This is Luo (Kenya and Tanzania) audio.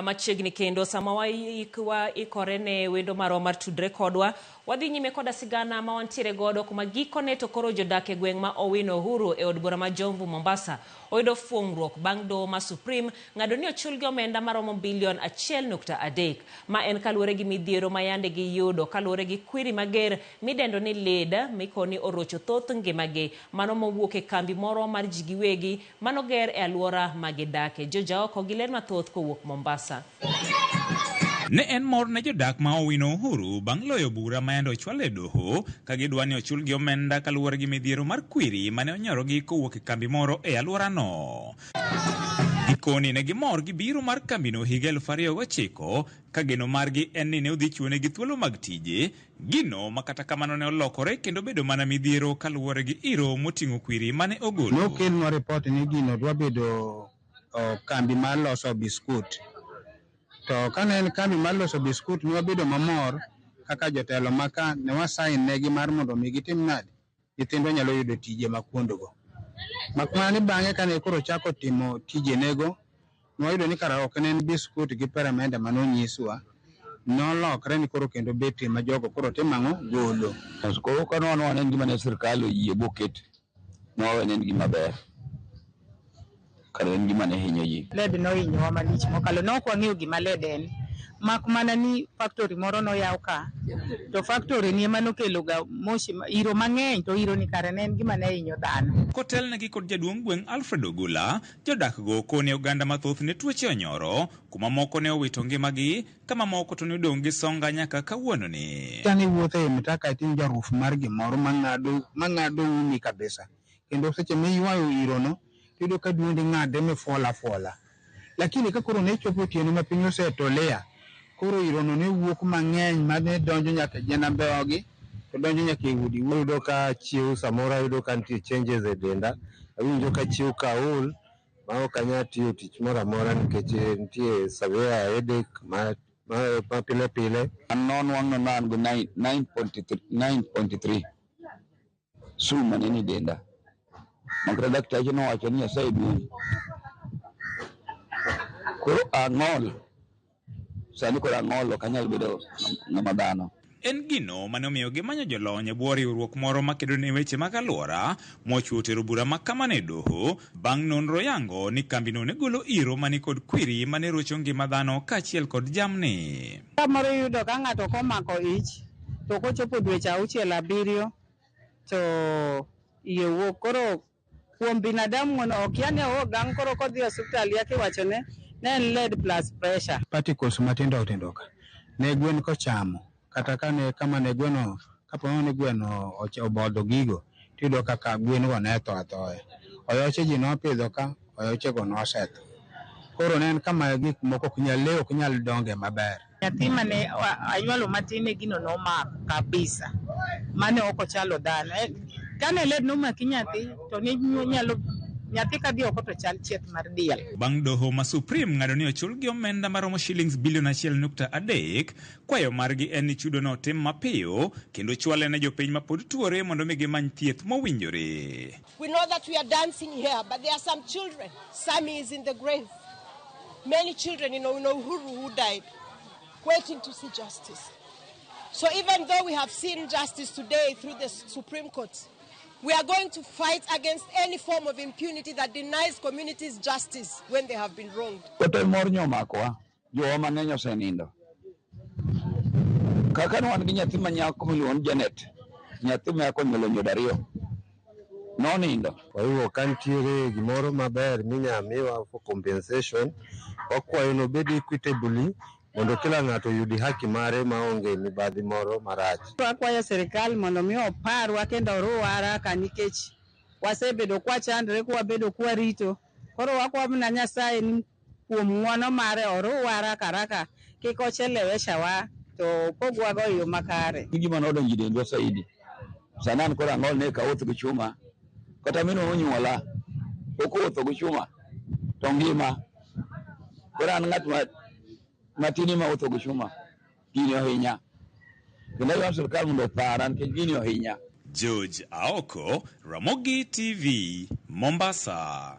Machiegni kendo sama waikore ne wendo marwa mar tudre kodwa, wadhi nyime koda sigana ma wantiere godo kuma gikone to koro jodak e gweng' ma Owino Uhuru e od bura ma Jomvu Mombasa oyudo fuong'ruok bang' doho ma Supreme ng'ado ni ochulgi omenda maromo bilion 1.3. Ma en kaluwore gi midhiero ma yande giyudo kaluwore gi kwiri mager midendo ni lead mikoni orocho thoth ngimagi, mano mowuok e kambi moro mar ji giwegi manoger e alwora ma gidake. George Aoko gi ler mathoth kowuok Mombasa. Ne en mor ne jodak ma Owino Uhuru bang' loyo bura ma yande ochwal e doho ka gidwa ni ochulgi omenda kaluwore gi midhiero mar kwiri mane onyorogi kowuok e kambi moro e alworano. Gikoni ne gimor gi biro mar kambino higa 2009 ka geno margi en ni ne odhi chiwonegi thuolo mag tije, gino ma kata kamano ne olokore kendo bedo mana midhiero kaluwore gi iro moting'o kwiri mane ogolo. Nokelnwa ripot ni gino dwa bedo kambi mar loso biskut. To kane en kambi mar loso biskut ne wabedo mamor kaka jotelo ma ka ne wasain negi mar mondo mi gitim nade, nyithindwa nyalo yudo tije ma kuondgo. Mak mana ni bang'e kane koro ochako timo tijenego, nwayudo ni kara ok ne en biskut gi peremende mane onyiswa, nolokre ni koro kendo betri ma jogo koro timo ang'o, golo. Koro ka nwa ne en gima ne sirkal oyie boket, nwa ne en gima ber. Kare en gima ne hinyo ji. Lead nohinyowa malich mokalo. Ne ok wang'eyo gima lead en. Mak mana ni factory moro noyaw ka, to factory ni ema nokelo ga moshi, iro mang'eny, to iro ni kare ne en gima ne hinyo dhano. Kotelnegi kod jaduong' gweng' Alfred Ogula, jodak go koni oganda mathoth ne tuoche onyoro, kuma moko ne owito ngimagi, ka mamoko to ne odong' gi songa nyaka kawuononi. Kane iwuotho e mtaka iting'o harufu mar gimoro mang'ado umi kabisa. Kendo seche miywayo irono, tiyudo ka duondi ng'adre mifuol afuola. Lakini ka koro ne chopo otieno ma piny osetulia, koro irono ne wuok mang'eny mane donjo nyaka e jenambeogi, to donjo nyaka e udi. Ayudo ka achiew samoro ayudo ka nitie changes e denda, awinjo ka achiew ka aol ma ok anyal tiyo tich moro amora nikech nitie severe headache ma pile pile. An nonwang'o na an go 9.3 sum mane ni denda. Makata daktache nowacho ni Nyasaye duong'. Koro ang'ol. Sani koro ang'ol ok anyal bedo ng'ama dhano. En gino mane omiyo gimanyo jolony e bwo riwruok moro makedo ne weche mag alwora mochwo tero bura ma kamano e doho bang' nonro yango ni kambino ne golo iro mani kod kwiri mane rocho ngima dhano kaachiel kod jamni. Samoro iyudo ka ng'ato komako ich to kochopo dweche 6 7 to iye wuok. Koro kuom binadamu no okia ni owuok gang', koro kodhi e osiptal yako iwachone ne en lead plus pressure. Particles matindo tindo ka ne gwen kochamo, kata ka ne kama ne gweno, kapo ni gweno obodho gigo, tiyudo kaka gwen go ne tho athoya. Oyoche ji nopidho ka, oyoche go nosetho. Koro ne en kama gik moko ok nyal, lee ok nyal donge maber. Nyathi mane anyuolo matin e gino nomako kabisa, mane ok ochalo dhano. Kane lead nomaki nyathi, to ne nyalo nyathi kadhi oko to chal chieth mar diel. Bang' doho ma Supreme ng'ado ni ochulgi omenda maromo shillings bilion 1.3, kwayo margi en ni chudo no otim mapiyo kendo chwale ne jopiny ma pod tuore mondo mi gimany thieth mowinjore. We know that we are dancing here, but there are some children. Sammy is in the grave. Many children in Owino Uhuru who died, waiting to see justice. So even though we have seen justice today through the Supreme Court, we are going to fight against any form of impunity that denies communities justice when they have been wronged. Kata mor nyomakowa, jowa mang'eny osenindo. Kaka ne wan gi nyathi ma nyako miluongo ni Janet, nyathi ma nyako onyuolo nyodo 2, nonindo. Kwa hivyo ka nitiere gimoro maber minya miwa for compensation, wakwayo ni obed equitably mondo kila ng'ato oyud haki mare maonge mibadhi moro marach. Wakwayo sirikal mondo mi oparwa kendo oruwa haraka nikech wasebedo kwachandre kwabedo kwarito. Koro wakwayo mana Nyasaye ni kuom ng'uono mare oruwa haraka haraka kik ochelewesha wa to opogwa go e yo makare. Gima nodonjo e dendwa saidi. Sani an koro ang'ol ne kawuotho gi chuma. Kata minwa onyuola pok owuotho gi chuma to ngima. Koro an ng'at matin ema wuotho gi chuma. Gini ohinya. Kendo aywayo sirkal mondo opara nikech gini ohinya. George Aoko, Ramogi TV, Mombasa.